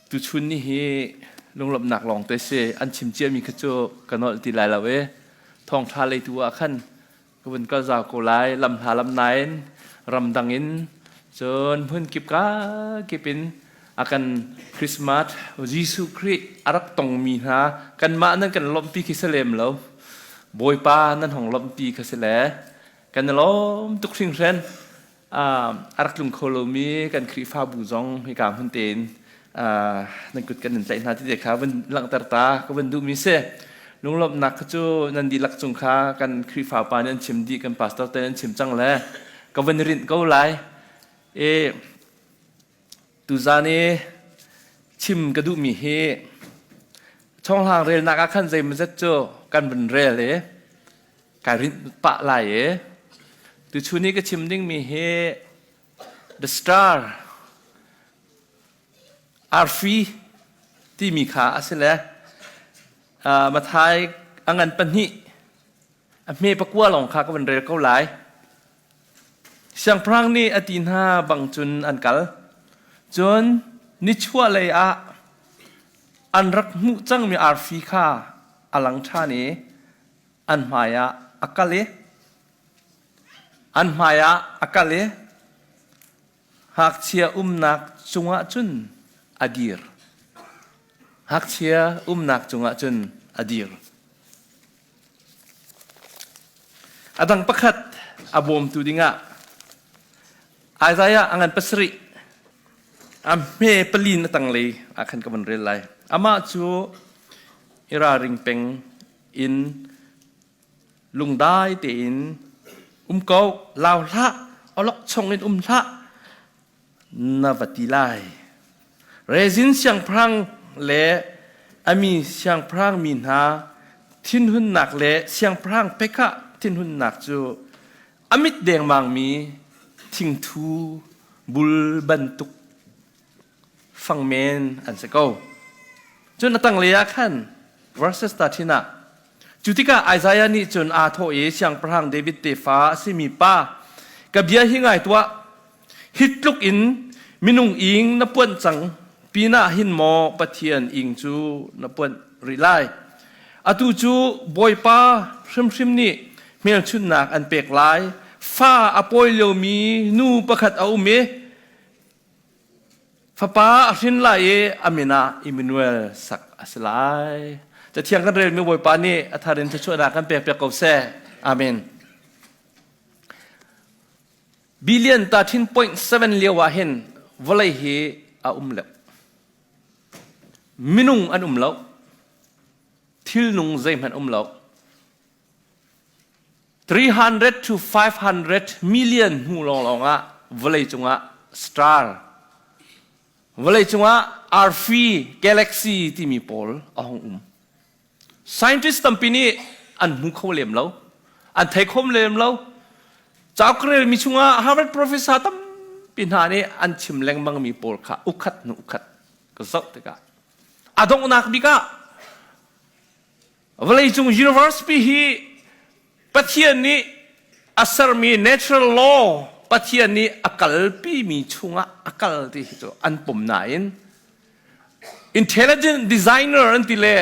Tuchun ni hi lunglawmhnak lawng te si. An chim ciami kha cu ka nolh ti lai lo i thawngṭha leitu ah khan ka vun kal zau ko lai. Lam hla lam nain ramdang in cun hmun kip ka kip in a kan Christmas Jesuh Khrih a rak tongmi hna kanmah nan kan lawmhpi khi si lem lo. Bawipa nan hong lawmhpi kha si le kan i lawm tuk hringhran. A rak tlung kho lomi kan Khrihfabu zong hika hmun tein nan kut kan in tlaih hna ti te kha vun langhter ta ka vun duhmi si. Lunglawmhnak kha cu nan dihlak cung kha kan Khrihfa pa nih an chim dih, kan pastor te an chim cang le ka vun rinh ko lai. E tuzan i chim ka duhmi hi chonghlang relnak ah khan zeimawzat cu kan vun rel i kai rinh pah lai i tuchun i ka chim dingmi hi the star arfi timi kha a si le Mathai a ngan pahnih a hme pakua lawng kha ka van rel ko lai. Siangpahrang nih a ti hna bang cun an kal. Cun nichuahlei ah an rak hmuh cangmi arfi kha a lang ṭhan i an hmaiah a kal i an hmaiah a kal i ngakchia umnak cungah cun a dir. Ngakchia umnak cungah cun a dir. A dang pakhat a bawmtu dingah Isaiah a ngan pasarih a hme palin a tanglei ah khan ka van rel lai. Amah cu i ralring peng in lungdai tein um ko, lau hlah, awlokchong in um hlah, na va ti lai. Rezin siangpahrang le a mi siangpahrang mi hna thinhunnak le siangpahrang Pekah thinhunnak cu a mit dengmangmi thingthu bul bantuk fang men an si ko. Cun a tanglei ah khan verses 13 ah cu tikah Isaiah nih cun aa thawh i siangpahrang David tefa a simi pa ka bia hi ngai tuah hi tluk in minung ing na puanh cang pinah hin maw Pathian ing cu na puanh rih lai atu cu Bawipa hrimhrim nih hmelchunhnak an pek lai fa a pawi liomi nu pakhat a um i Fapa a hrin lai i a min ah Immanuel sak a si lai. Cathiang kan relmi Bawipa nih a thar in thluachuahnak kan pek piak ko seh. Amen. Billion 13.7 lio ah hin vawlei hi a um lo. Minung an um lo. Thilnung zeihmanh um lo. 300 to 500 million hnu lawnglawng ah vawleicung ah star vawleicung ah arfi galaxy timi pawl a hung um. Scientist tampi nih an hmu kho lem lo, an thei kho lem lo. Cauk relmi chungah Harvard professor tampi hna nih an chim lengmangmi pawl kha ukhat hnu ukhat ka zoh tikah a donghnak bik ah Vawleicung universe pi hi Pathian nih a sermi natural law Pathian nih a kalpimi chungah a kal ti hi cu an pom nain intelligent designer an ti le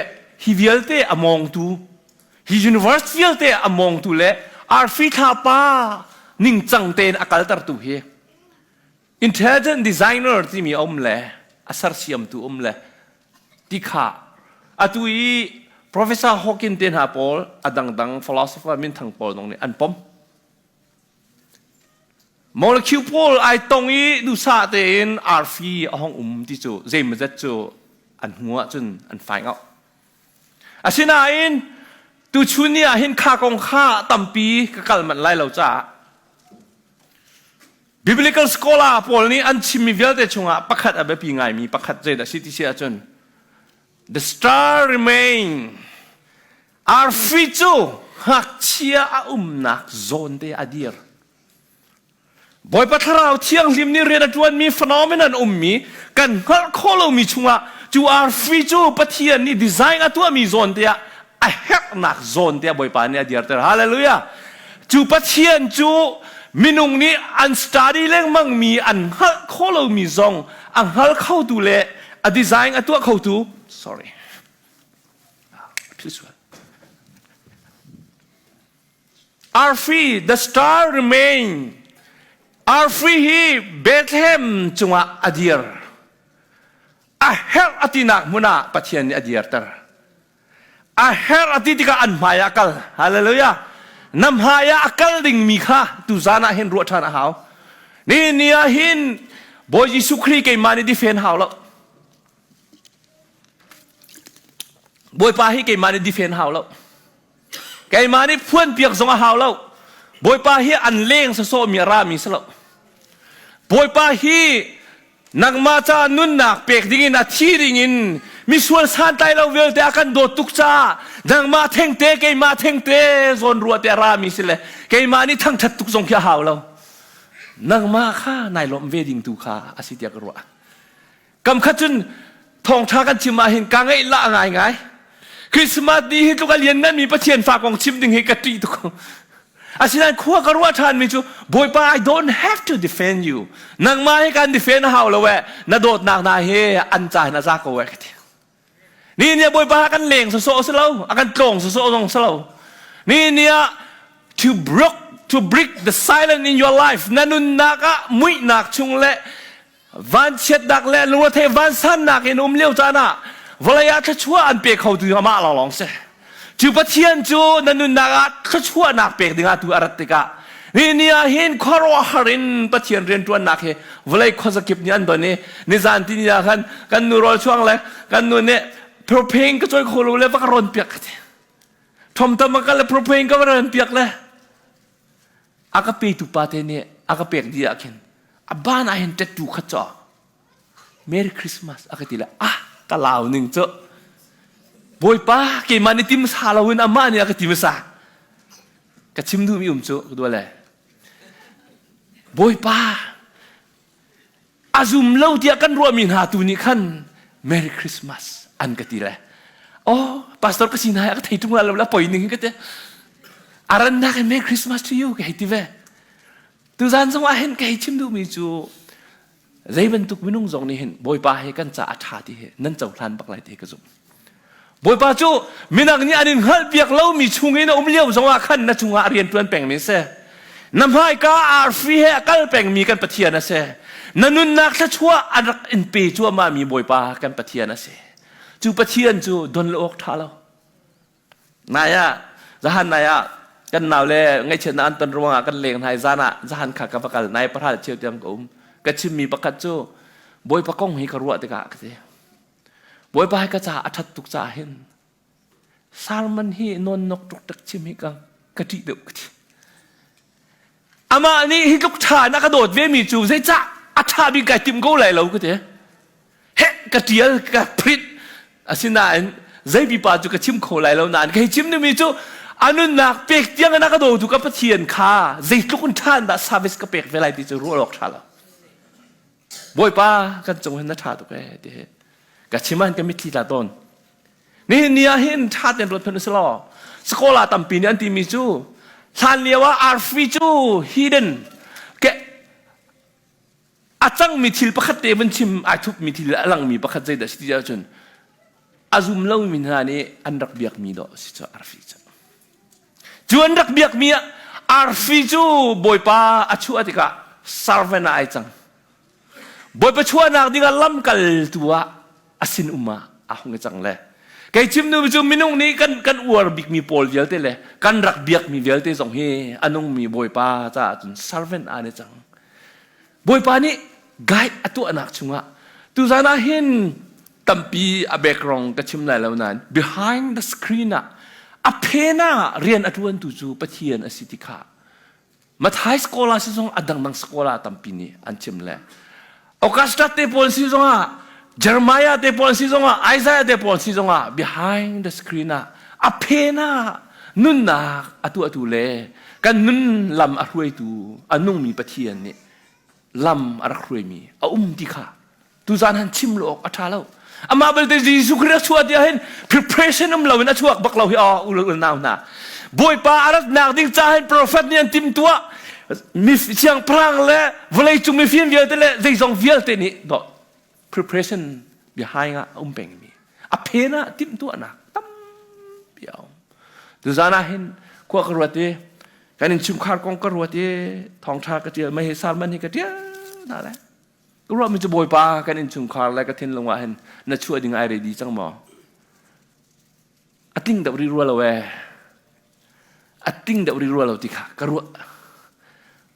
hi vialte a mawngtu hi universe vialte a mawngtu le arfi thlapa ningcang tein a kaltertu hi intelligent designer timi a um le a sersiamtu um le ti kha atu i Professor Hawking te hna pawl a dangdang philosopher minthang pawl zong nih an pom. Molecule pawl ai tong i duhsah tein arfi a hong um ti cu zeimawzat cu an hmu ahcun an find out. Asinain tuchun ni ah hin kha kong kha tampi ka kal manh lai lo caah Biblical scholar pawl nih an chimmi vialte chungah pakhat a biapi ngaimi pakhat zeidah si ti si ahcun the star remain arfi cu ngakchia a umnak zawn te a dir. Bawipa Thlarau Thianghlim nih rian a ṭuanmi phenomenon ummi kan hngalh khawh lomi chungah cu arfi cu Pathian nih design a tuahmi zawn te ah a herhnak zawn te ah Bawipa nih a dirter. Hallelujah! Cu Pathian cu minung nih an study lengmangmi an hngalh khawh lomi zong a hngal khotu le a design a tuah khotu sorry phil sual Arfi the star remain Arfi hi Bethlehem cungah a dir a herh a tinak hmun ah Pathian nih a dirter a herh a ti tikah an hmai ah kal hallelujah na hmai ah a kal dingmi kha tuzan ah hin ruah ṭhan a hau ni ni ah hin Bawi Jesuh Khrih keimah nih defend hau lo Bawipa hi keimah nih defend hau lo keimah nih phuan piak zong a hau lo Bawipa hi an leng sawsawhmi a rami si lo Bawipa hi Nangmah ca nunnak pek dingin a thi dingin misual santlai lo vialte a kan dawt tuk caah nangmah thengte keimah thengte zawn ruah te a rami si le keimah nih thangṭhat tuk zong khi a hau lo. Nangmah kha nai lawmh ve ding tu kha a si tiah ka ruah. Kam khat cun thawngṭha kan chim ah hin ka ngaih lah ngaingai. Christmas ni hi tluk a liannganmi Pathian fa kong chim ding hi ka ṭih tuk. Asinain khua ka ruah ṭhanmi cu Bawipa I don't have to defend you. Nangmah hi kan defend a hau lo eh. Na dawtnak hna hi an ca hin a za ko eh ka ti. Ni ni ah Bawipa kan leng sawsawh si lo, a kan tlawng sawsawh zong si lo. Ni ni ah to brook to break the silence in your life na nunnak ah muihnak chung le vanchiatnak le lungretheih vansannak in um lio caan ah vawlei ah thluachuah an pe kho tu amah lawnglawng si. Cu Pathian cu na nunnak ah thluachuahnak pek dingah tu a rat tikah ni ni ah hin khuaruahhar in Pathian rianṭuannak hi vawlei khuazakip nih an don i nizan ti ni ah khan kan nu rawl chuang le kan nu nih propane ka cawi kho lo le va ka rawn piak ka ti. Thomtam a kal le propane ka va rawn piak le a ka petu pa te nih a ka pek dih ah khin a ban ah hin tattoo khat caw Merry Christmas a ka ti le ah ka lau ning cu Bawipa keimah nih tim sa loin amah nih a ka ti hmasa ka chim duhmi um cu ka dua le Bawipa a zum lo tiah kan ruahmi hna tu nih khan Merry Christmas an ka ti le oh pastor ka si hna ka thei tung la lo la poi ning ka ti arannak in Merry Christmas to you ka hei ti ve tuzan zong ah hin ka hei chim duhmi cu zei bantuk minung zong nih hin Bawipa he kan ca a ṭha ti hi nan cohlan bak lai ti hi ka zumh Bawipa cu midang nih an in hngalhpiak lomi chungin a um lio zongah khan na cungah rian ṭuan pengmi a si. Na hmaika arfi he a kal pengmi kan Pathian a si. Na nunnak thluachuah an rak in pe cuahmahmi Bawipa kan Pathian a si. Cu Pathian cu don lo awk ṭha lo. Nai ah, zahan nai ah kan nau le ngaihchiatnak an ton ruangah kan leng hna i zan ah zahan kha ka va kal nai pahra cheu tiang ka um. Ka chimmi pakhat cu Bawipa kong hi ka ruah tikah ka ti. Bawipa hi ka caah a ṭhat tuk caah hin sermon hi nawnnok ṭukṭek chim hi ka ka ṭih deuh ka ti. Amah nih hi tluk ṭha in a ka dawt vemi cu zeicah a ṭha bik kai tim ko lai lo ka ti. Heh ka ṭial ka print asinain zei pipa cu ka chim kho lai lo nain ka hei chim dingmi cu a nunnak pek tiang in a ka dawtu ka Pathian kha zeitluk in ṭha in dah service ka pek ve lai ti cu ruah awk ṭha lo. Bawipa kan cung hin na ṭha tuk ee ti hi ka chim ah ka mitthli tla tawn. Nihin ni ah hin ṭha tein ruat hmanh usih law Sekolah tampi nih an timi cu hlan lio ah arfi cu hidden ke a cangmi thil pakhat te vun chim ai thupmi thil a langmi pakhat zeidah si ti ahcun a zum lomi hna nih an rak biakmi dawh si cu arfi cu. Cu an rak biakmi ah arfi cu Bawipa a chuah tikah servant ah ai cang. Bawipa chuahnak dingah lamkaltu ah a sin um ah a hung i cang le. Kei chim nu cu minung nih kan kan uar bikmi pawl vialte le kan rak biakmi vialte zong hi a nungmi Bawipa caah cun servant ah an i cang. Bawipa nih guide a tuahnak chungah tuzan ah hin tampi a background ka chim lai lo nain behind the screen ah a phen ah rian a ṭuantu cu Pathian a si ti kha Mathai scholar si zong a dangdang scholar tampi nih an chim le Augusta te pawl si zongah Jeremiah te pawl si zongah Isaiah te pawl si zongah behind the screen ah a phen ah nunnak a tuahtu le kan nun lam a hruaitu a nungmi Pathian nih lam a rak hruaimi a um ti kha tuzan han chim lo awk a ṭha lo amah belte Jesuh Khrist a chuah tiah hin preparation um loin a chuak bak lo hi aw ul ul nau hna Bawipa a ratnak ding ca hin prophet nih an timtuah mi siangpahrang le vawleicung mifim vialte le zeizong vialte nih preparation. Biahai ah a um pengmi. A phen ah timhtuahnak tampi a um. Tuzan ah hin khua ka ruat i kan innchungkhar kong ka ruat i thawngṭha ka ṭial mei hi sermon hi ka ṭial hna le ka ruahmi cu Bawipa kan innchungkhar le ka thinlung ah hin na chuah ding ai ready cang maw? A tling deuh rih rua lo ee. A ting deuh rih rua lo ti kha ka ruah.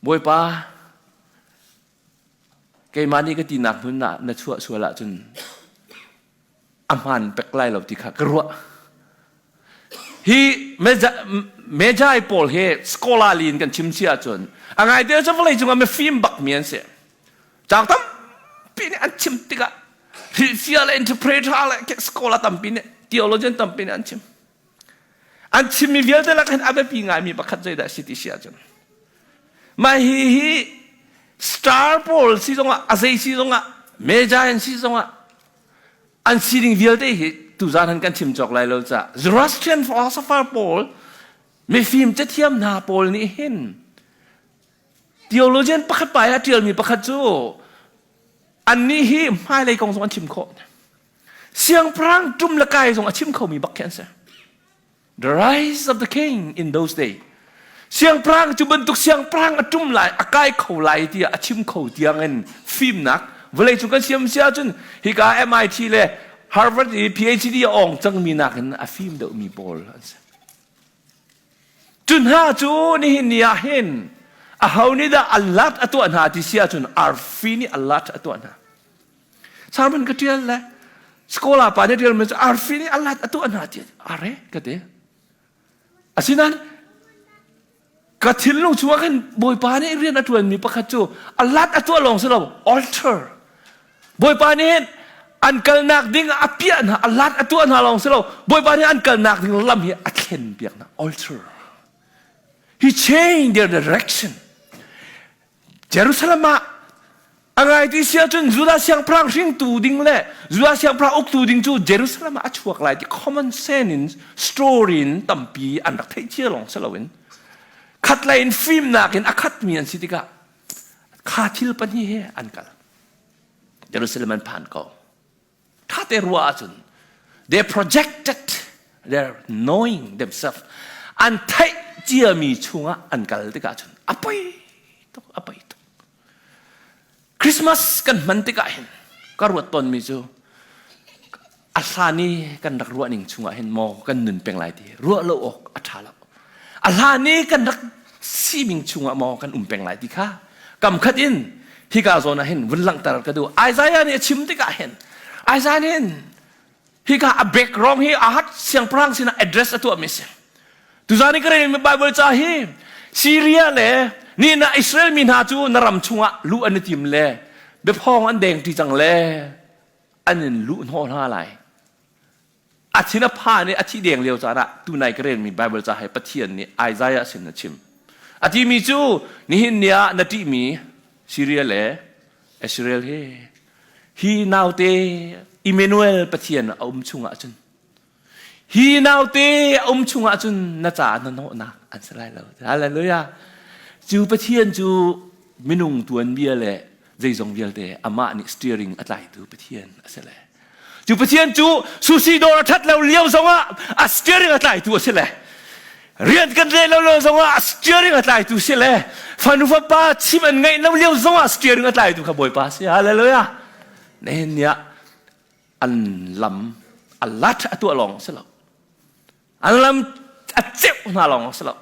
Bawipa keimah nih ka tinak hmun ah na chuah sual ahcun a hmaan pek lai lo ti kha ka ruah. Hi Magi pawl hi scholarly in kan chim si ahcun a ngai te cu vawlei cungah mifim bakmi an si. Caang tampi nih an chim tikah hrilhfiah le interpreter le scholar tampi nih theologian tampi nih an chim. An chimmi vialte lak hin a biapi ngaimi pakhat zeidah si ti si ahcun mah hi hi star pawl si zongah a zei si zongah Magi an si zongah an sining vialte hi tuzan han kan chim cawk lai lo ca Zoroastrian philosopher pawl mifim cathiam hna pawl nih hin theologian pakhat pa a ṭialmi pakhat cu annih hi hmailei kong zong an chim khawh siangpahrang ṭum le kai zong a chim khomi bak khi an si The rise of the king in those days. Siangpahrang cu bantuk siangpahrang a ṭum lai, a kai kho lai tiah a chim kho tiangin fimnak vawlei cung kan siam si ahcun hika MIT le Harvard i PhD a awng cangmi nakin a fim deuhmi pawl an si. Cu hna cu nihin ni ah hin aho nih dah alert a tuah hna ti si ahcun arfi nih alert a tuah hna. Sermon ka ṭial le scholar pa nih ṭialmi cu arfi nih alat a tuah hna ti are ka ti. Asinain ka thinlung chungah khin Bawipa nih rian a ṭuanmi pakhat cu alat a tuah lawng si lo altar. Bawipa nih hin an kalnak ding a piah hna alat a tuah hna lawng si lo Bawipa nih an kalnak ding lam hi a thlen piak hna altar. He changed their direction. Jerusalem ah a ngai ti si ahcun Judah siangpahrang hringtu ding le Judah siangpahrang uktu ding cu Jerusalem ah a chuak lai ti common sense in story in tampi an rak theih cia lawng si loin khatlei in fimnak in a khatmi an si tikah kha thil pahnih he an kal Jerusalem an phan ko ṭhate ruah ahcun they projected their knowing themselves an theih ciami chungah an kal tikah cun a poi tuk a poi tuk Christmas kan hman tikah hin ka ruat tawnmi cu a hlan i kan rak ruah ning chungah hin maw kan nun peng lai ti ruah lo awk a ṭha lo a hlan i kan rak sining chungah maw kan um peng lai ti kha kam khat in hika zawn ah hin vun langhter ka duh Isaiah nih a chim tikah hin Isaiah nih hin hika a background hi Ahad siangpahrang sinah address a tuahmi si tuzan i ka relmi Bible ca hi Syria le ni na Israel mi hna cu na ram chungah luh an i tim le biaphawng an deng ṭi cang le an in luh hnawh hna lai A thin a phan i a thih deng lio caan ah tunai ka relmi Baibal ca he Pathian nih Isaiah sin a chim. A timi cu nihin ni ah na ṭihmi Syria le Israel hi hi naute Emmanuel Pathian a um chungah cun hi naute a um chungah cun na caah hnahnawhnak an si lai lo. Hallelujah. Cu Pathian cu minung tuanbia le zeizong vialte amah nih steering a tlaitu Pathian a si le. Cu Pathian cu sushi dawr a ṭhat lo lio zongah a steering a tlaitu a si le rian kan leh lo lio zongah a steering a tlaitu si le fanu fapa chim an ngaih lo lio zongah steering a tlaitu kha Bawipa si hallelujah nihin ni ah an lam a lat a tuah lawng si lo An lam a ceuh hna lawng a si lo.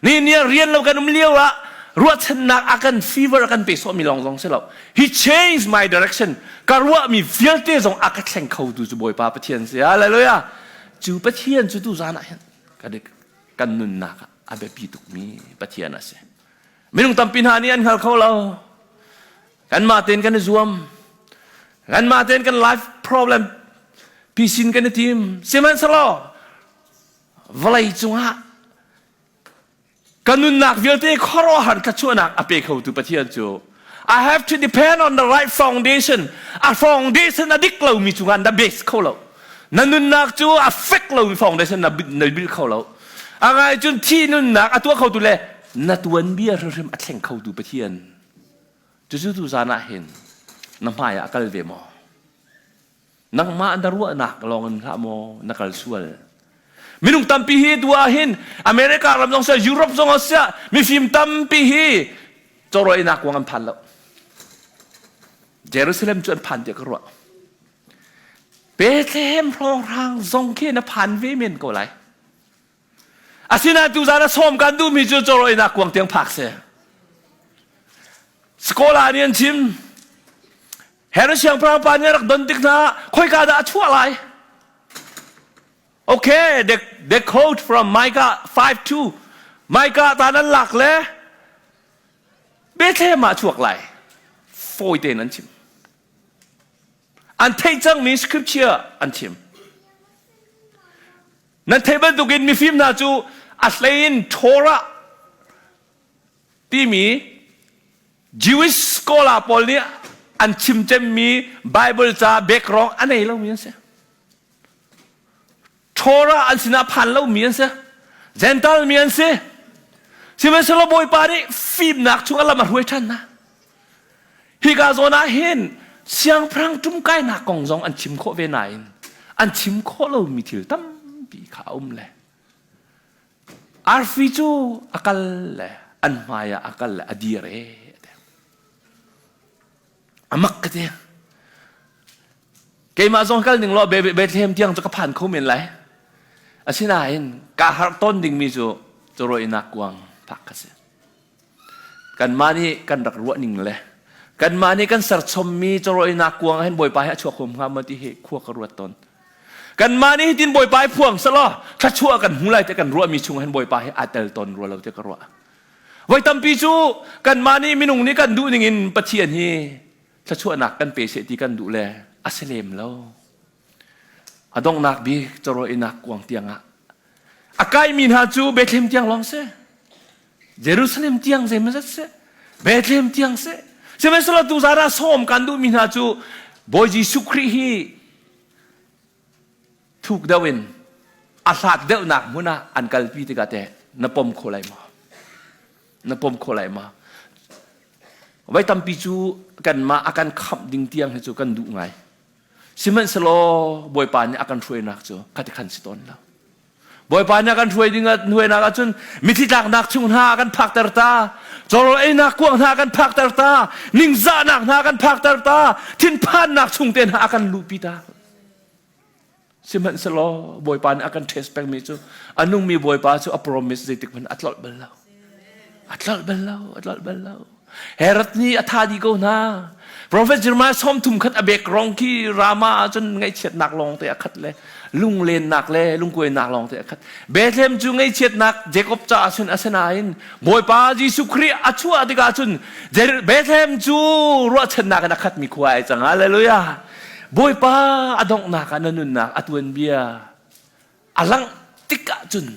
Ni ni rian lo kan um lio ah ruahchannak a kan fever a kan pe sawhmi lawng zong si lo. He changed my direction. Ka ruahmi vialte zong a ka thleng kho tu cu Bawipa Pathian si. Hallelujah. Cu Pathian cu tu zan ah hin kan kan nunnak ah a biapi tukmi Pathian a si. Minung tampi hna nih an hngal kho lo. Kanmah tein kan i zuam. Kanmah tein kan life problem phisin kan i tim. Sihmanhsehlaw vawlei cungah ka nunnak vialte khuaruahhar thluachuahnak a pe khotu Pathian cu I have to depend on the right foundation. A foundation a dik lomi cungah na base kho lo. Na nunnak cu a fek lomi foundation na na bil kho lo. A ngai cun thi nunnak a tuah khotu le na tuanbia hrimhrim a thleng khotu Pathian Cucu tu zan ah hin na hmai ah a kal ve maw? Nangmah na ruahnak lawng in hlah maw na kal sual. Minung tampi hi tu ah hin America ram zong siah Europe zong ah siah mifim tampi hi cawrawinak kuang an phan lo. Jerusalem cu an phan tiah ka ruah. Bethlehem hrawnghrang zong khi na phan ve men ko lai. Asinain tuzaan a sawm kan duhmi cu cawrawinak kuang tiang phak si. Scholar nih an chim. Herod siangpahrang pa nih a rak don tik hna khoika dah a chuah lai? Okay, they, they quote from Micah 5:2. Micah ta nan lak le Bethlehem ah chuak lai. Fawi tein an chim. An theih cangmi scripture an chim. Nan theih bantukin mifim hna cu a hleiin Torah timi Jewish scholar pawl nih an chim cemmi Bible ca background a nei lomi an si. Torah an sinah phan lomi an si. Gentile mi an si. Sihmanhsehlaw Bawipa nih fimnak chung a lam a hruai ṭhan hna. Hika zawn ah hin siangpahrang ṭumkainak kong zong an chim khawh ve nain an chim khawh lomi thil tampi kha a um le arfi cu a kal le an hmai ah a kal le a dir e a mak ka ti keimah zong kal ning law Bethlehem tiang cu ka phan kho men lai asinain ka harh tawn dingmi cu cawrawinak kuang phak ka si Kanmah nih kan rak ruah ning le kanmah nih kan serchommi cawrawinak kuang ah hin Bawipa hi a chuak huam hnga maw ti hi khua ka ruat tawn. Kanmah nih hitin Bawipa hi phuang selaw thluachuah kan hmu lai ti kan ruahmi chung hin Bawipa hi aa tel tawn rua lo ti ka ruah. Voi tampi cu kanmah nih minung nih kan duh ning in Pathian hi thluachuahnak kan pe seh ti kan duh le a si lem lo. A donghnak bik cawrawinak kuang tiang ah a kaimi hna cu Bethlehem tiang lawng si. Jerusalem tiang zeimazat si Bethlehem tiang si sihmanhsehlaw tuzaan ah sawm kan duhmi hna cu Bawi Jesuh Khrih hi thuk deuh in a hlat deuhnak hmun ah an kalpi tikah teh na pom kho lai maw na pom kho lai maw voi tampi cu kanmah a kan khamh ding tiang hi cu kan duh ngai sihmanhsehlaw Bawipa nih a kan hruainak cu khati khan si tawn lo Bawipa nih a kan hruai ding hruainak ahcun mithi tlaknak chung hna a kan phakter ta cawrawl einak kuang hna a kan phakter ta ningzahnak hna a kan phakter ta thinphannak chung te hna a kan luhpi ta sihmanhsehlaw Bawipa nih a kan test pengmi cu a nungmi Bawipa cu a promise zeitik hmanh a tlolh bal lo a tlolh bal lo a tlolh bal lo Herod nih a tha dih ko hna. Prophet Jeremiah 30 khat a bek rong khi Rama ahcun ngaihchiatnak lawng te a khat le lunglennak le lungkuainak lawng te a khat. Bethlehem cu ngaihchiatnak Jacob caah cun a si nain Bawipa Jesuh Khrih a chuah tikah cun Bethlehem cu ruahchannak in a khatmi khua ai cang. Hallelujah. Bawipa a donghnak ah na nunnak a tuanbia a langh tik ahcun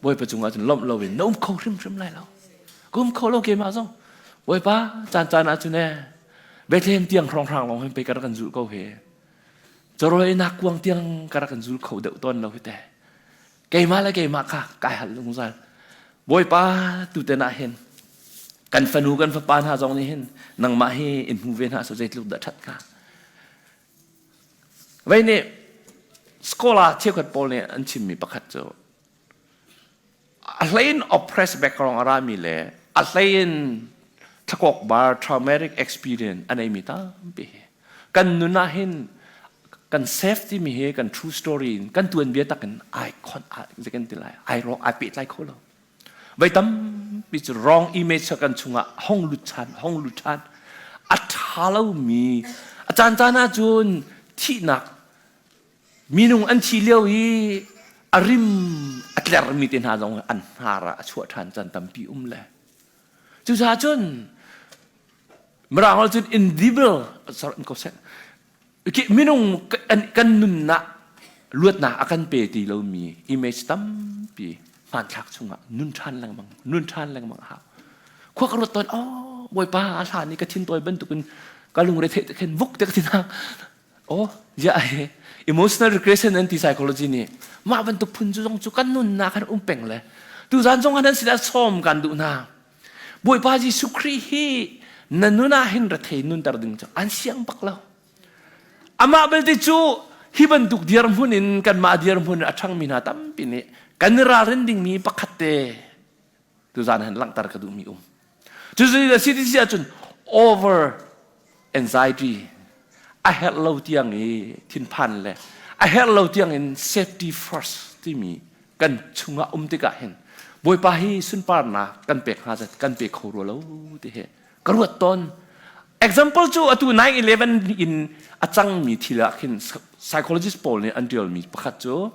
Bawipa cungah cun lawmh loin na um kho hrimhrim lai lo. Ka um kho lo keimah zong. Bawipa caan caan ahcun e Bethlehem tiang hrawnghrang lawng hin pei ka rak kan zul ko hi. Cawrawl einak kuang tiang ka rak kan zul kho deuh tawn lo hi te. Keimah le keimah kha kai hal zungzal. Bawipa tuten ah hin kan fanu kan fapa hna zong nih hin nangmah hi in hmu ve hna so zeitluk dah ṭhat hnga. Vei nih scholar cheukhat pawl nih an chimmi pakhat cu a hleiin oppressed background a rami le a hleiin thlakawk bar traumatic experience a neimi tampi hi kan nun ah hin kan safety mi hi kan true story in kan tuanbia takin ai khon ai kan ti lai ai rawk ai pehtlai kho lo Voi tampi cu wrong image kan chungah hong lut ṭhan, hong lut ṭhan. A ṭha lomi, a caan caan ahcun thihnak, minung an thi lio i a rim a tlermi te hna zong an hnar ah a chuah ṭhan caan tampi um le. Cucaah cun Mirang holh cun indelible, sorry, ko seh, minung kan nunnak luatnak a kan pe ti lomi image tampi hmanthlak chungah nun ṭhan lengmang nun ṭhan lengmang a hau khua ka ruat tawn oh bawipa a hlan i ka thin tawi bantukin ka lungre theih te khin vuk te ka thin oh ya he emotional regression an ti psychology nih mah bantuk phun cu zong cu kan nunnak kan um peng le tuzan zong han sinah sawm kan duh hna Bawipa Jesuh Khrih hi na nun ah hin rethei nunter ding cu an siang bak lo. Amah belte cu hi bantuk dirhmun in kanmah dirhmun in a ṭhangmi hna tampi nih kan i ralrin dingmi pakhat te tuzan han langhter ka duhmi um. Cucu a si ti si ahcun over anxiety a herh lo tiang i thinphan le a herh lo tiang in safety first timi kan chungah um tikah hin Bawipa hi sunparnak kan pek hnga zat kan pe kho rua lo ti hi ka ruat tawn. Example cu atu 9/11 in a cangmi thil ah khin psychologist pawl nih an ṭialmi pakhat cu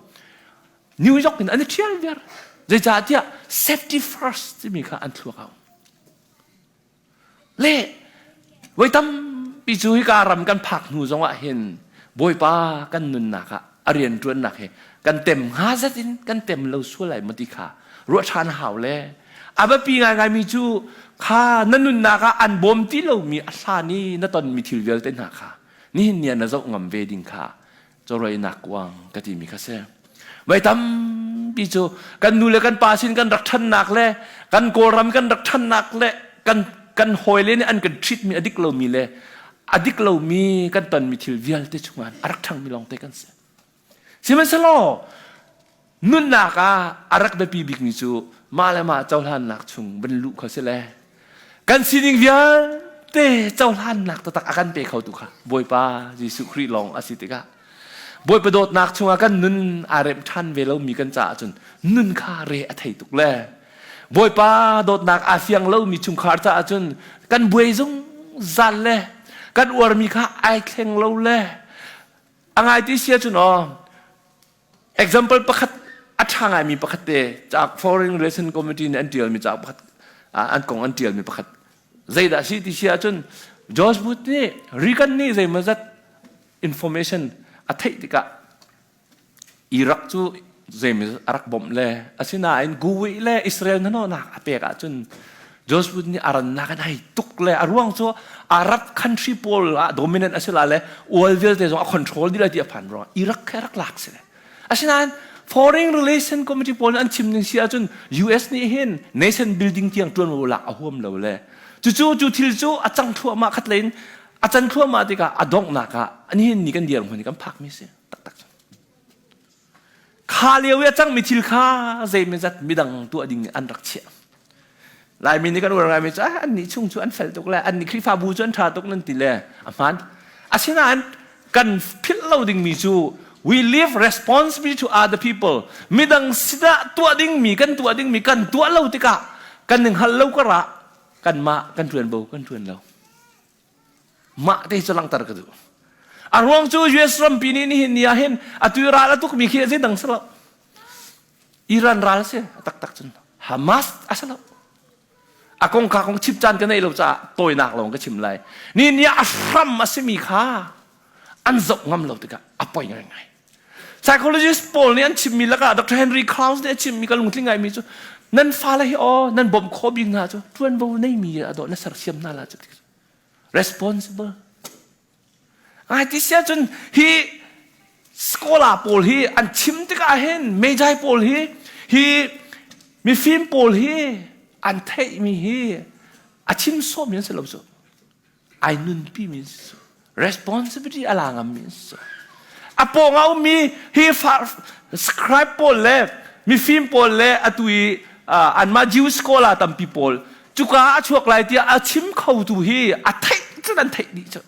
New York in an i ṭhial viar. Zeicahtiah safety first timi kha an thluak a um. Le voi tampi cu hika ram kan phak hnu zongah hin Bawipa kan nunnak ah a rianṭuannak hi kan tem hnga zat in kan tem lo sual lai maw ti kha ruah ṭhan a hau le a biapi ngaingaimi cu kha na nunnak ah an bawm ti lomi a hlan i na tonmi thil vialte hna kha nihin ni ah na zoh ngam ve ding kha chawhrawinak kuang ka timi kha si. Voi tampi cu kan nu le kan pa sin kan rak ṭhannak le kan Kawlram kan rak ṭhannak le kan kan hawile nih an kan treatmi a dik lomi le a dik lomi kan tonmi thil vialte chungah a rak ṭhangmi lawngte kan si. Sihmanhsehlaw nunnak ah a rak biapi bikmi cu mah le mah cohlannak chung van luh kha si le kan sining vialte cohlannak taktak a kan pe khotu kha Bawipa Jesuh Khrih lawng a si tikah Bawipa dawtnak chungah kan nun aa remh ṭhan ve lomi kan caah cun nun kha re a thei tuk le Bawipa dawtnak aa fiang lomi chungkhar caah cun kan buai zungzal le kan uarmi kha ai thleng lo le A ngai ti si ahcun aw example pakhat a ṭha ngaimi pakhat te cauk Foreign Relation Committee nih an ṭialmi cauk pakhat an kong an ṭialmi pakhat zeidah si ti si ahcun George Bush nih Reagan nih zeimawzat information a theih tikah Iraq cu zeimaw a rak bawmh le asinain Kuwait le Israel hnahnawhnak a pek ahcun George Bush nih a rannak in ai tuk le a ruang cu Arab country pawl ah dominant a si la le oil vialte zong a control dih lai ti a phan ruangah Iraq kha rak lak si le asinain Foreign Relation Committee pawl nih an chim ning si ahcun US nih hin nation building tiang ṭuanvo lak a huam lo le cucu cu thil cu a cang thluahmah khat lein a can thluahmah tikah a donghnak ah nihin ni kan dirhmun hi kan phakmi si taktak kha lio i a cangmi thil kha zeimawzat midang tuah ding an rak chiah Laimi nih kan uar ngaimi cu ah annih chung cu an fel tuk le annih Khrihfabu cu an ṭha tuk nan ti le a hmaan asinain kan philh lo dingmi cu we leave responsibility to other people midang sinah tuah dingmi kan tuah dingmi kan tuah lo tikah kan ning hal lo karah kanmah kan ṭuanvo kan ṭuan lo Mah te cu langhter ka duh. A ruang cu US rampi nih nihin ni ah hin atu ral a tukmi khi zeidang si lo. Iran ral si taktak cun Hamas a si lo. A kong ka kong chim caan ka neih lo caah tawinak lawng ka chim lai. Ni ni ah a hram a simi kha an zoh ngam lo tikah a poi ngaingai. Psychologist pawl nih an chimmi lakah Dr. Henry Krauss nih a chimmi ka lungtling ngaimi cu nan fale hi aw nan bawmh khawh bik hna cu ṭuanvo neimi a dawh na sersiam hna la cu responsible ai ti sia cun hi scholar pawl hi an chim tikah hin mejai pawl hi hi mifim pawl hi an theihmi hi a chim sawmi an si lo cu ai nunpi mi an si cu responsibility a la ngammi an si cu a pawng ah ummi hi scribe pawl le mifim pawl le atu i anmah Jew scholar tampi pawl cuka a chuak lai tiah a chim khotu hi a theih cun an theih dih cu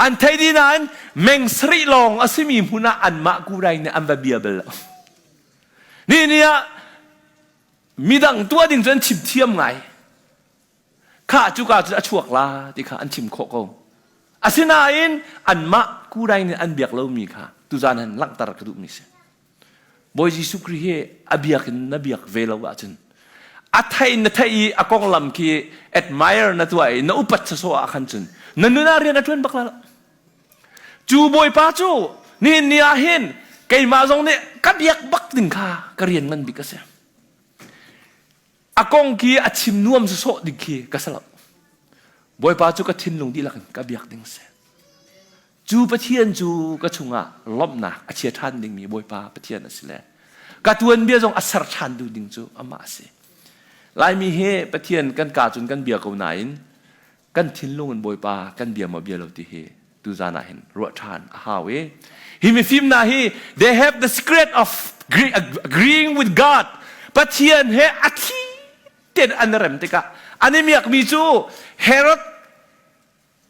an theih dih nain meng sarih lawng a simi hmun ah anmah kurai nih an va bia bal lo ni ni ah midang tuah ding cu an chim thiam ngai Kha cuka cun a chuak la ti kha an chim khawh ko. Asinain anmah kurai nih an biak lomi kha tuzan han langhter ka duhmi si. Bawi Jesuh Khrih hi a biak in na biak ve lo ahcun a thei na theih i a konglam khi admire na tuah i na upat sawsawh ah khan cun na nun ah rian a ṭuan bak la lo. Cu Bawipa cu nihin ni ah hin keimah zong nih ka biak bak ding kha ka rian ngan bik a si. A kong khi a chim nuam sawsawh ding khi ka si lo. Bawipa cu ka thinlung dihlak in ka biak ding si. Cu Pathian cu ka chungah lawmhnak a chia ṭhan dingmi Bawipa Pathian a si le ka tuanbia zong a ser ṭhan duh ding cu amah a si. Laimi hi Pathian kan ka cun kan bia ko nain kan thinlung in Bawipa kan bia maw bia lo ti hi. tuzan ah hin ruah ṭhan a hau i hi mifim hna hi they have the secret of agreeing with God. Pathian he a thi ten an rem tikah an i miakmi cu Herod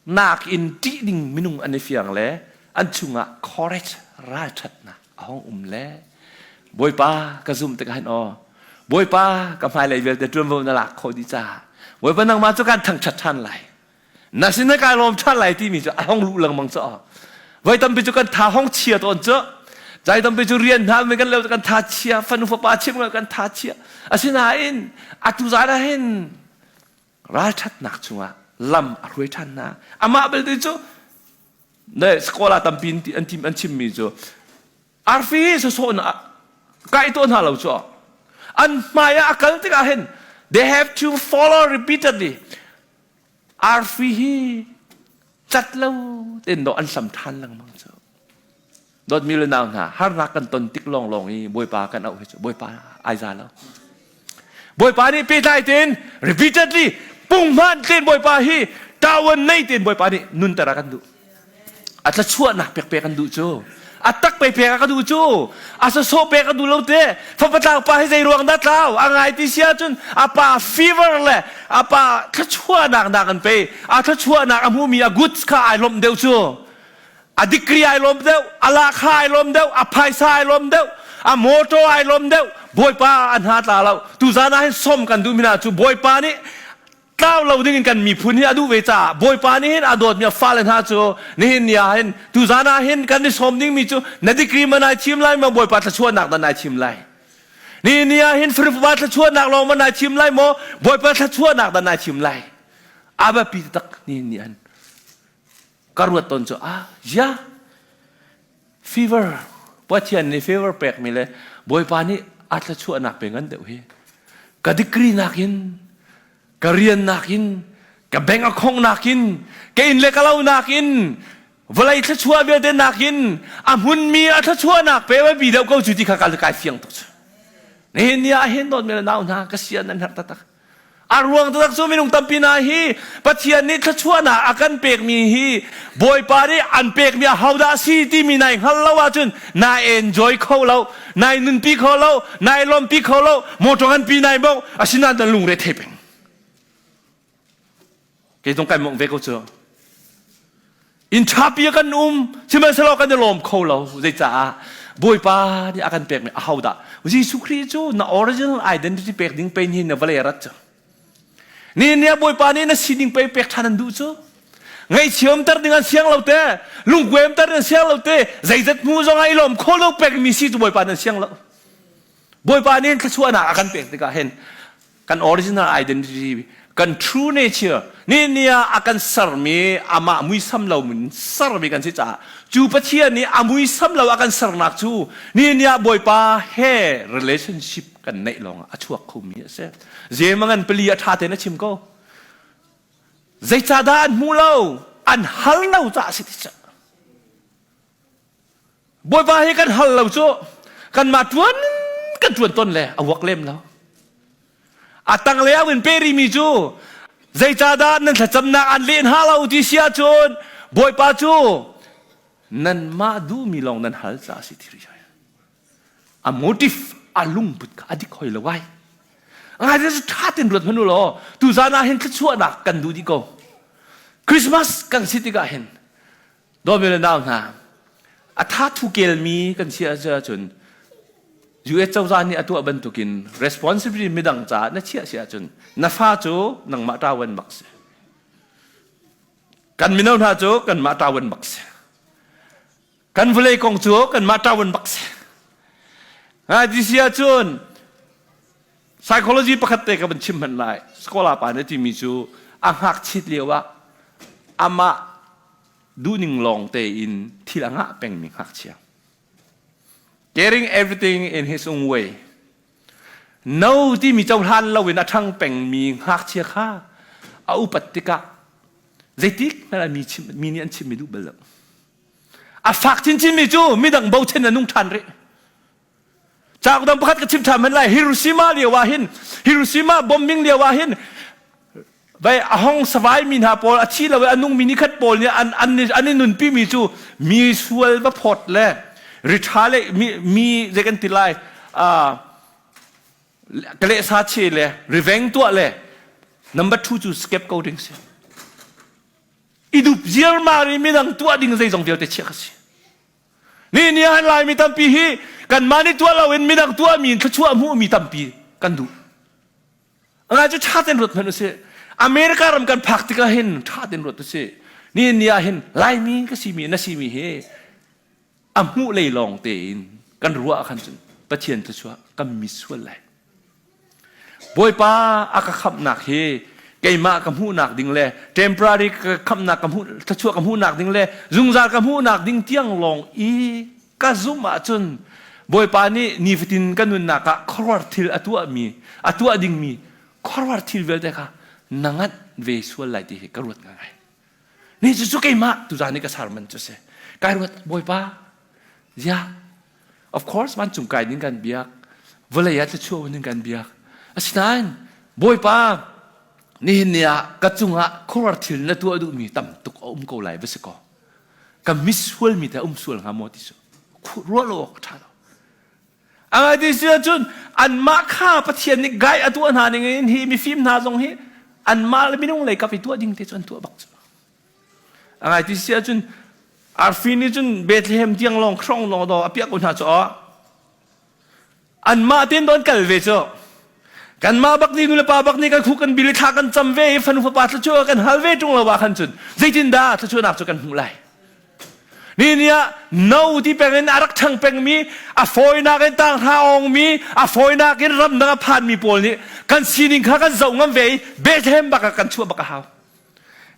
nakin ṭih ding minung an i fiang le an chungah courage ralṭhatnak a hong um le Bawipa ka zumh tikah hin aw Bawipa ka hmailei vialte ṭuanvo na lak khawh dih caah Bawipa nangmah cu kan thangṭhat ṭhan lai na sin na kai lawm ṭhan lai timi cu a hong luh lengmang cu voi tampi cu kan tha hong chia tawn cu zai tampi cu rian hna mi kan leo kan tha chia fanu fapa chim kan tha chia asinain atu zan ah hin ralṭhatnak chungah lam a hruai ṭhan hna amah belte cu ne skola tampi an tim an chimmi cu arfi hi sawsawh na kai to hna lo cu an hmai ah a kal tikah hin they have to follow repeatedly Arfi hi cat lo tein dawh an hlam ṭhan lengmang cu. Dawtmi le nau hna, harnak kan ton tik lawnglawng i Bawipa kan auh hi cu Bawipa ai za lo. Bawipa nih pehtlai tein repeatedly punghman tein Bawipa hi ṭawan nei tein Bawipa nih nunter a kan duh. A thlachuahnak pek pek an duh cu. A tak pe pek a ka duh cu. A sawsawh pek a duh lo te. Fapa tlau pa hi zei ruang dah tlau? A ngai ti si ahcun a pa fever le a pa thluachuahnak nak an pe. A thluachuahnak a hmumi a goods kha ai lawmh deuh cu. A degree ai lawm deuh, a lahkha ai lawm deuh, a phaisa ai lawm deuh, a motor ai lawm deuh. Bawipa an hna tla lo. Tuzan ah hin som kan duh mi hna cu Bawipa nih tlau lo ding in kan miphun hi a duh ve caah Bawipa nih hin a dawtmi a fale hna cu nihin ni ah hin tuzan ah hin kan i sawm dingmi cu na degree man ai thim lai maw Bawipa thluachuahnak dah nai thim lai nihin ni ah hin Faripa thluachuahnak lawng man nai thim lai maw Bawipa thluachuahnak dah nai thim lai a biapi tak nihin ni an ka ruat tawn cu ah ya fever Pathian nih fever pekmi le Bawipa nih a thluachuahnak pe ngan deuh hi ka degree nakin ka rian nakin ka bank account nakin ka inn le ka lo nakin vawlei thluachuah vialte nakin a hmunmi a thluachuahnak pe wa bi deuh ko cu ti kha ka kai fiang tuk cu nihin ni ah hin dawt mi le nau hna ka sian nan herh taktak A ruang taktak cu minung tampi hna hi Pathian nih thluachuahnak a kan pekmi hi Bawipa nih an pekmi ahodah a si timi nai hngal lo ahcun nai enjoy kho lo, nai nunpi kho lo, nai lawmpi kho lo, motor nganpi nai mongh, asinain na lungre thei peng. Kei zong kai mongh ve ko cu. Inn ṭhapi ah kan um, sihmanhsehlaw kan i lawm kho lo. Zeicaah? Bawipa nih a kan pekmi ahodah? Jesuh Khrih cu na original identity pek ding pei nihin na vawlei a rat cu. Nihin ni ah Bawipa nih na sining pei pek ṭhan an duh cu. Ngaihchiamter ding an siang lo te, lungkuaimter ding an siang lo te, zeizat hmu zong ah i lawm kho lo pekmi si cu Bawipa nih an siang lo. Bawipa nih thluachuahnak a kan pek tikah hin kan original identity kan true nature ni ni ah a kan sermi amah muisam lo min sermi kan si caah cu Pathian nih a muisam lo a kan sernak cu ni ni ah Bawipa he relationship kan neih lawng a chuak khomi a si. Zemangan pali a ṭha tein a chim ko. Zeicahdah an hmu lo? An hal lo caah a si ti Bawipa hi kan hal lo cu kanmah ṭuan kan ṭuan ton le a uak lem lo. A tanglei ah in pe rihmi cu zeicahdah nan thlacamnak an leh hna lo ti si ahcun Bawipa cu nanmah duhmi lawng nan hal caah a si ti rih. A motive a lungput kha a dik hoi lo ai. Ngai cu ṭha tein ruat hmanh u law tuzan ah hin thluachuahnak kan duh dih ko. Christmas kan si tikah hin Dawmi le nau hna, a tha thu kelmi kan si ahcun US cozah nih a tuah bantukin responsibility midang caah na chiah si ahcun na fa cu nangmah ṭawan bak si. Kan mino hna cu kanmah ṭawan bak si. Kan vawlei kong cu kanmah ṭawan bak si. Ngai ti si ahcun psychology pakhat te ka van chim hmanh lai. Scholar pa nih a timi cu a ngakchit lio ah amah duhning lawng tein thil a ngah pengmi ngakchia. Getting everything in his own way. No timi cohlan loin a ṭhang pengmi ngakchia kha a upat tikah zeitik hmanh ah mi, chim, mi nih an chimmi duh bal lo. A fak chinchinmi cu midang bochan a nung ṭhan rih. Cauk dang pakhat ka chim ṭhan hmanh lai. Hiroshima lio ah hin, Hiroshima bombing lio ah hin, Vai a hong savai mi hna pawl a thi lo i a nung mi ni khat pawl nih an an an i nunpi mi cu mi sual va phawt le ritha le mi mi zei kan ti lai ka sa che le riveng tuah le number 2 cu scapegoating si idup ziarmar i midang tuah ding zeizong vialte chiah ka si Ni ni ah Laimi tampi hi kanmah nih tuah loin midang tuahmi in thluachuah hmuhmi tampi kan duh. Ngai cu ṭha tein ruat hmanh usih. America ram kan phak tikah hin ṭha tein ruat usih. Ni ni ah hin Laimi ka simi na simi hi a hmuh lei lawng tein kan ruah khan cun Pathian thluachuah kan mi sual lai. Bawipa a ka khamhnak hi keimah ka hmuhnak ding le temporary ka khamhnak ka hmuh thluachuah ka hmuhnak ding le zungzal ka hmuhnak ding tiang lawng i ka zumh ahcun Bawipa nih nifatin ka nunnak ah khuaruahar thil a tuahmi a tuah dingmi khuaruahar thil vialte kha na nganh ve sual lai ti hi ka ruat ngai. Ni cu cu keimah tuzaan i ka sermon cu si. Kai ruat Bawipa zia Of course vancung kai ding kan biak. Vawlei ah thluachuah ding kan biak. Asinain Bawipa nihin ni ah ka cungah khuaruahar thil na tuah duhmi tam tuk a um ko lai va si kaw. Ka misual mi te um sual hnga maw ti su. Ruah lo awk ṭha lo. Angai ti si ahcun anmah kha Pathian nih gai a tuah hna ning in hi mifim hna zong hi anmah le minung lei kap i tuah ding te cu an tuah bak cu. A ngai ti si ahcun arfi nih cun Bethlehem tiang lawng hrawng lawng daw a piah ko hna cu anmah tein don kal ve cu kanmah bak nih nulepa bak nih kan khu kan bil i thla kan cam ve i fanu fapa thluachuah kan hal ve ṭung lo ah khan cun zeitindah thluachuahnak cu kan hmuh lai ni ni ah no ti peng in a rak ṭhang pengmi a fawinak in tanghra awngmi a fawinak in ramdang a phanmi pawl nih kan sining kha kan zoh ngam ve i Bethlehem bak ah kan chuah bak a hau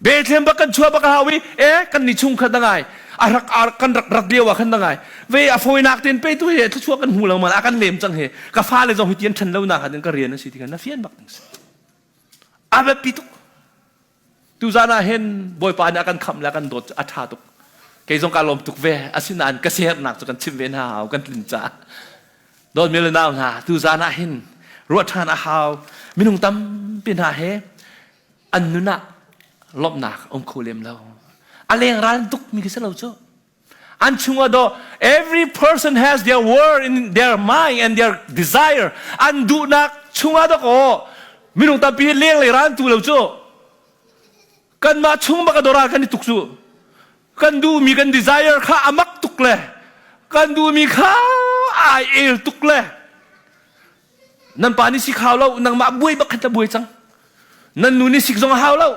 Bethlehem bak kan chuah bak a hau i e kan ni chung kha ngai a rak kan rak rat lio ah khan ngai ve a fawinak ten pe tu he thluachuah kan hmu lo ma a kan lem cang he ka fale zong hi tian ṭhan lo nak ah ka rian a si ti khan na fian bak ding si a biapi tuk tuzan ah hin bawipa nih a kan khamh le a kan dawt a ṭha tuk kei zong ka lawm tuk ve asinain ka siaherhnak cu kan chim ve hna hau kan tlin caah dawtmi le nau hna tuzan ah hin ruah ṭhan a hau minung tampi hna he an nun ah lawmhnak um kho lem lo a leng ral tuk mi khi si lo cu an chungah do every person has their word in their mind and their desire an duhnak chungah do ko minung tampi leng lei ral tu lo cu kanmah chung bak a doral kan i tuk cu kan duhmi kan desire kha a mak tuk le kan duhmi kha ai el tuk le Nan pa nih sik hau lo, nangmah buai bak khan ta buai cang. Nan nu nih sik zong a hau lo.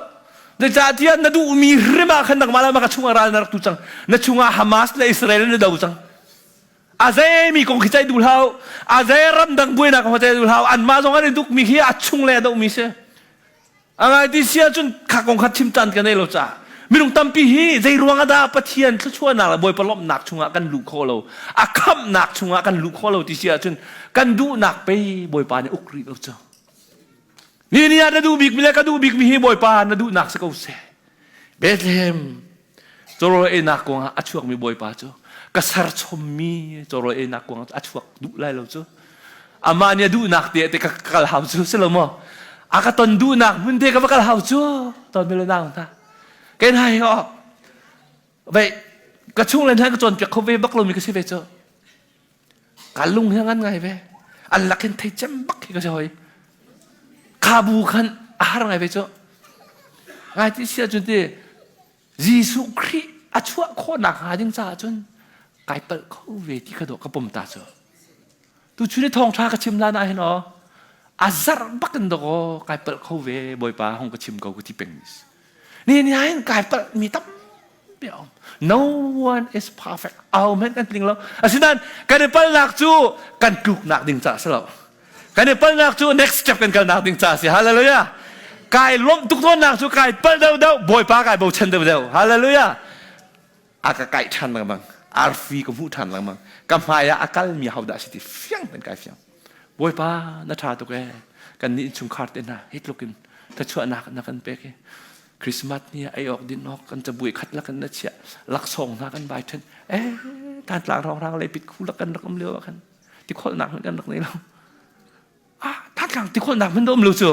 Zeicahtiah na duhmi hrim ah khan nangmah le ka chungah ral na rak tu cang. Na chungah Hamas le Israel na do cang. A zeimi kong khi ceih duh hlah A zei ramdang buainak kong ceih duh hlah Anmah zong an i dukmi khi a chung le a dohmi si. A ngai ti si ahcun kha kong kha chim caan ka nei lo caah minung tampi hi zei ruang ah dah Pathian thluachuahnak le Bawipa lawmhnak chungah kan luh khawh lo a khamhnak chungah kan luh khawh lo ti si ahcun kan duhnak pei Bawipa nih uk rih lo cu ni ni ah na duh bikmi le ka duh bikmi hi Bawipa na duhnak si ko seh Bethlehem Cawrawl einak kuangah a chuakmi bawipa cu ka serchommi cawrawl einak kuangah a chuak duh lai lo cu. Amah nih a duhnak te te ka kal hau cu si lo maw? A ka ton duhnak hmun te ka va kal hau cu ton mi le nau hna. Kei hna hi oh vei ka chung le hna ka cawnpiak kho ve bak lomi ka si ve cu. Ka lung hi ngan ngai ve. An lak hin thei cem bak hi ka si hoi. Kha bu khan a har ngai ve cu. Ngai ti si ahcun ti Jesuh Khrih a chuah khawhnak hnga ding caah cun kai palh kho ve ti kha dawh ka pom ta cu. Tuchun i thawngṭha ka chim lan ah hin aw a zarh bak in dawk aw kai palh kho ve Bawipa hong ka chim ko ka ti peng ni. Ni hin kai palh mi tampi a um. No one is perfect. Aho hmanh kan tling lo. Asinain kan i palhnak cu kan tluknak ding caah si lo. Kan i palhnak cu next step kan kalnak ding ca si. Hallelujah. Kai lawmh tuk tawnnak cu kai palh deuhdeuh, Bawipa kai bochan deuhdeuh. Hallelujah. A ka kai ṭhan lengmang. Arfi ka hmuh ṭhan lengmang. Ka hmai ah a kalmi hodah si ti fiang ten kai fiang. Bawipa na ṭha tuk ee. Kan nih innchungkhar te hna hi tluk in thluachuahnak na kan pek i Christmas ni ah ei awk din awk kan cabuai khat lak in na chiah laksawng hna kan bai ṭhen eh tantlang rongrang le pit khu lak kan rak um lio ah khan tikholnak hmanh kan rak nei lo ah thantlang tikholnak hmanh um lo cu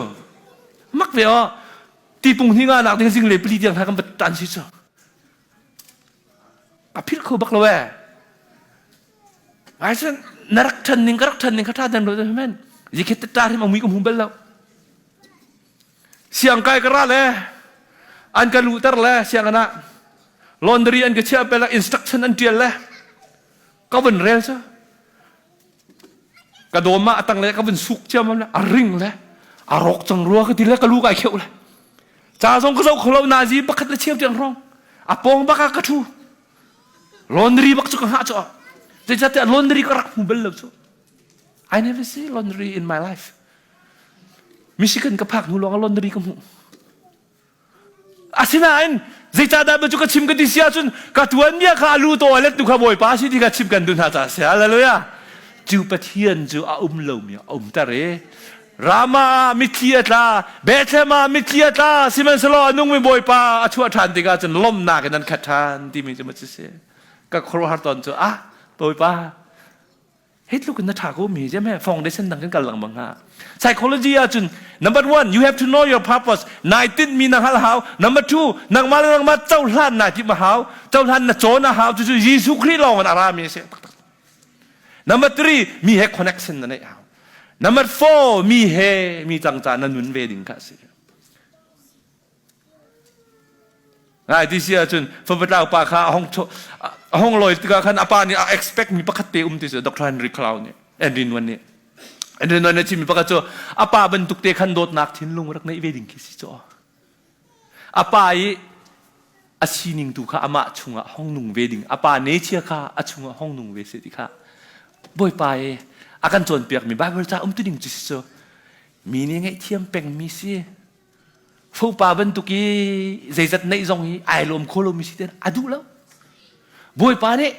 mak ve aw. Tipung hni nga nak ding zing le pali tiang hna kan bat tan si cu. A philh kho bak lo eh. Ai sen na rak ṭhan ning ka rak ṭhan ning kha ṭha den lo men. Zikhet ta hrim amui ka hmu bel lo. Siang kai ka ra le an ka luhter le siang ah laundry an ka chiah pe le instruction an ṭial le ka vun rel cu ka dawm ah a tang le ka vun suk ciam le a ring le a rawk cang rua ka ti le ka lu kai kheuh le ca zong ka zoh kho lo nazi pakhat le cheu tiang hrawng a pawng bak ah ka ṭhu laundry bak cu ka hngah cu zeicahtiah laundry ka rak hmu bal lo cu I never see laundry in my life Michigan ka phak hnu lawng ah laundry ka hmuh Asinain zeicahdah cu ka chim ka ti si ahcun ka tuanbia kha a lu toilet tu kha Bawipa si ti kha chim kan duh hna caah si. Hallelujah. Cu Pathian cu a um lomi a umter i Rama ah mitthli a tla, Bethlehem ah mitthli a tla, sihmanhsehlaw a nungmi Bawipa a chuah ṭhan tikah cun lawmhnak in an khat ṭhan timi cu ma si. Ka khuaruahhar tawn cu ah Bawipa Hi tluk in na ṭha ko mi jem he foundation dang kan kal lengmang hnga. Psychology ahcun number one you have to know your purpose. Nai tinh mi na hngal hau. Number two nangmah le nangmah cohlan naa timh a hau. Cohlan na cawn a hau. Cucu Jesuh Khrih lawng in a ra mi a si. Number three mi he connection na neih hau. Number four mi he mi tang ca na nun ve ding kha a si. Ngai ti si ahcun favatlau pa kha a hong a hong lawi tikah khan a pa nih a expect mi pakhat te um ti cu Dr. Henry Cloud nih Henry Nguyen nih Henry Nguyen nih chimmi pakhat cu a pa bantuk te khan dawtnak thinlung rak neih ve ding khi si cu a pa i a sining tu kha amah chungah hong nung ve ding a pa nature kha a chungah hong nung ve se ti kha Bawipa i a kan cawnpiakmi Bible ca um tu ding cu si cu mi nih ngaihthiam pengmi si Fopa bantuk i zeizat neih zong hi ai lawm kho lomi si ten a duh lo. Bawipa nih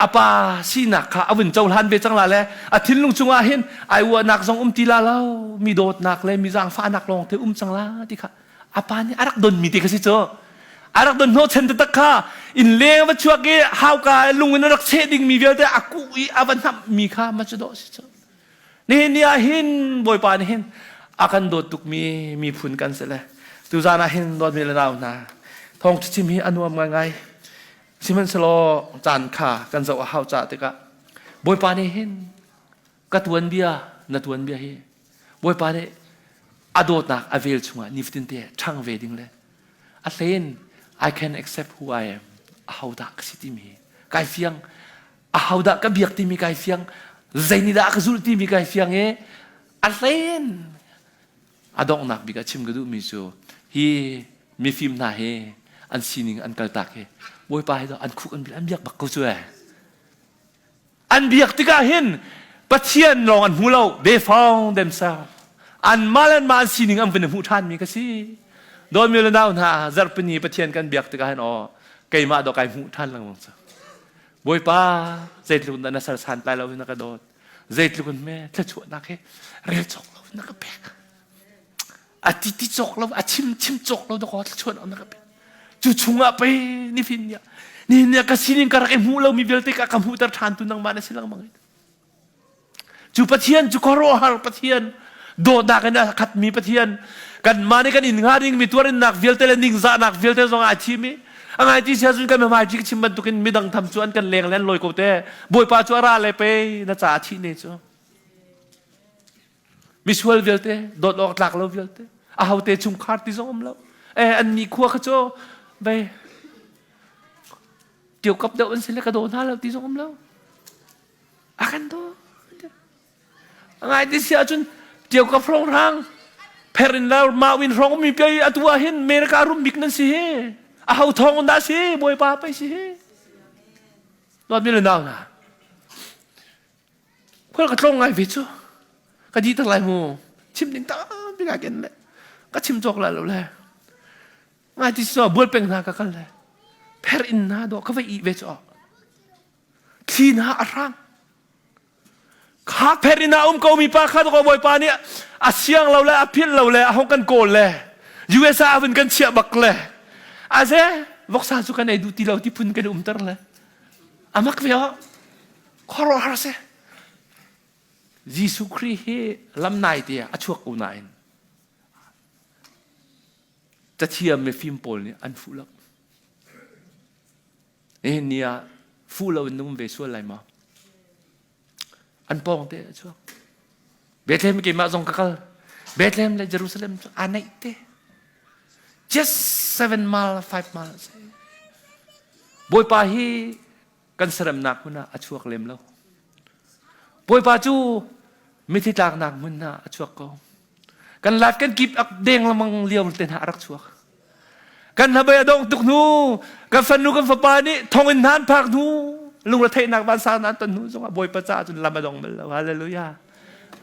a pa sinak kha a vun cohlan ve cang la le a thinlung chungah hin ai uahnak zong um ti la lo mi dawtnak le mi zaangfahnak lawng te um cang la ti kha a pa nih a rak donmi te kha si cu a rak don hnawh chen taktak kha inn leng va chuak i hauka lung in a rak cheh dingmi vialte a kuh i a va hnamhmi kha ma cu dawh si cu Nihin ni ah hin Bawipa nih hin a kan dawt tukmi miphun kan si le tuzaan ah hin dawtmi le nau hna thawngṭha chim hi a nuam ngaingai sihmanhsehlaw caan kha kan zoh a hau caah tikah Bawipa nih hin ka tuanbia na tuanbia hi Bawipa nih a dawtnak a vel chungah nifatin te ṭhang ve ding le a hlein I can accept who I am ahodah ka si timi hi kai fiang ahodah ka biak timi kai fiang zei nih dah a ka zulh timi kai fiang i a hlein a donghnak bik ah chim ka duhmi cu hi mifim hna hi an sining an kaltak hi bawipa hi an khuk an bil an biak bak ko cu eh an biak tikah hin pathian lawng an hmu lo they found themselves anmah le anmah an sining an vun i hmuh ṭhanmi ka si dawtmi le nau hna zarhpini pathian kan biak tikah hin aw keimah dawh kai hmuh ṭhan lengmang cu Bawipa zeitluk in dah na sersan tlai lo in na ka dawt zeitluk in me thluachuahnak hi rel cawk lo na ka pek a ti ti cawk lo a chim chim cawk lo dakaw thluachuahnak na ka pek cu chungah pei nifin nia ni nia ka sining ka rak i hmuh lomi vialte ka ka hmuhter ṭhan tu nangmah na si lengmang Cu Pathian cu khuaruahhar Pathian, dawtnak in a khatmi Pathian, kanmah nih kan in hnga dingmi tuarinnak vialte le ningzahnak vialte zong aa thim i a ngai ti sia cun kan hmai ka chim bantukin midang tham cu an kan leng le an lawi ko te Bawipa cu a ra le pe na ca a thih ne cu misual vialte dawt awk tlak lo vialte a hote chungkhar ti zong um lo eh an ni khua kha cu vei tio kap deuh an si le ka daw hna lo ti zong um lo A kan daw. A ngai ti si ahcun tiau ka hrawng hrang pher in la mau in hrawng mi pi atu ah hin America rum bik nan si hi. A ho thong dah si Bawipa pei si hi. Dawt mi le nau hna. Khual ka tlong ngai ve cu. Ka di tak lai mu. Chim ding tampi ka ken le. Ka chim cawk lai lo le. Ngai ti so bual peng hna ka kal le. Pher in na do ka va i ve cu. Thli hna a hrang. Kha pher in a um ko mi pa kha ko Bawipa nih a siang lo le a philh lo le a hong kan kawl le USA a vun kan chiah bak le aze voksa cu kan ei duh ti lo ti phun kan umter le amak ve o khuaruahhar si Jesuh Khrih hi lam nai te a chuak ko nain. Cathiam mifim pawl nih an fuh lo. Nihin ni ah fuh lo in na um ve sual lai maw? An pawng te a chuak. Bethlehem keimah zong ka kal. Bethlehem le Jerusalem cu aa naih te. Just 7 mile, 5 mile. Bawipa hi kan seremnak hmun ah a chuak lem lo. Bawipa cu mithi tlaknak hmun ah a chuak ko. Kan life kan keep up deng lamang lio te hna a rak chuak. Kan hnabei a dong tuk hnu, kan fanu kan fapa nih thonginn hna an phak hnu, lungretheihnak vansang an ton hnu zongah Bawipa caah cun lam a dong bal lo. Hallelujah.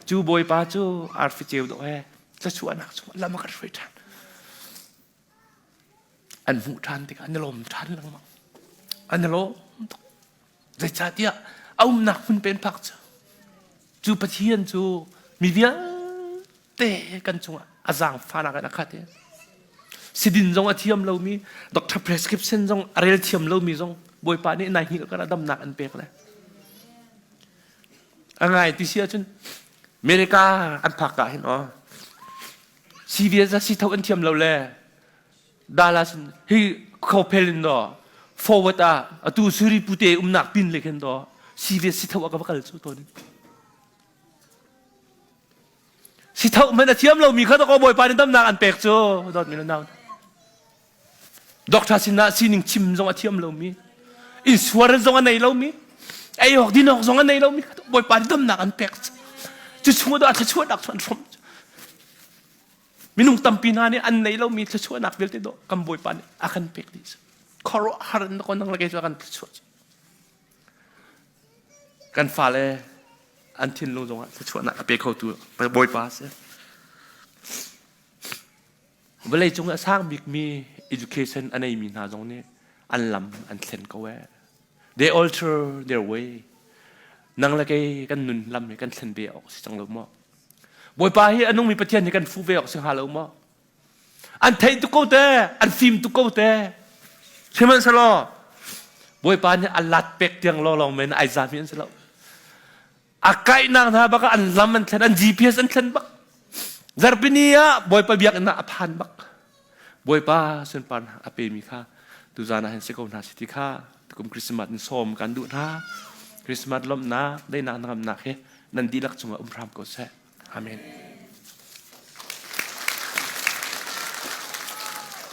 Cu Bawipa cu arfi ceu dawh he thluachuahnak chungah lam a kan hruai ṭhan. An hmuh ṭhan tikah an i lawm ṭhan lengmang. An i lawm tuk. Zeicahtiah a umnak hmun pen phak cu cu Pathian cu mi vialte kan cungah a zaangfahnak in a khat i sidin zong a thiam lomi doctor prescription zong a rel thiam lomi zong Bawipa nih nai hngilh kan damnak an pek le a ngai ti si ahcun America an phak ka hin aw CVS si tho an thiam lo le Dallas hi khophel in do forward ah atu suri pute umnak pin le khin do CVS si tho a ka va kal cu ton si tho man a thiam lomi kha ko bawipa nih damnak an pek cu dawt mi nau doctor sinah sining chim zong a thiam lomi insurance zong a nei lomi ei awk din awk zong a nei lomi bawipa nih damnak an pek cu chung ah thluachuahnak cu an hrawm Minung tampi hna nih an nei lomi thluachuahnak vialte dawh kan Bawipa nih a kan pek dih. Khuaruahhar in ko nang le kei cu a kan thluachuah. Kan fale an thinlung zongah thluachuahnak a pe khotu Bawipa a si. Vawlei cung a sang bikmi education a neimi hna zong nih an lam an thlen ko ee. They alter their way. Nang le kei kan nun lam hi kan thlen ve awk si cang lo maw? Bawipa hi a nungmi Pathian hi kan fuh ve awk si hnga lo maw? An theih tuk ko te, an fim tuk ko te. Sihmanhsehlaw Bawipa nih a lat pek tiang lawnglawng men ai zami an si lo. A kaihnak hna bak an lam an thlen, an GPS an thlen bak. Zarhpini ah Bawipa biakinn ah a phan bak. Bawipa sunparnak a pemi kha tuzan ah hin si ko hna si ti kha tukum Christmas in sawm kan duh hna. Christmas lawmhnak, daihnak hnangamnak hi nan dihlak cungah um hram ko seh. Amen.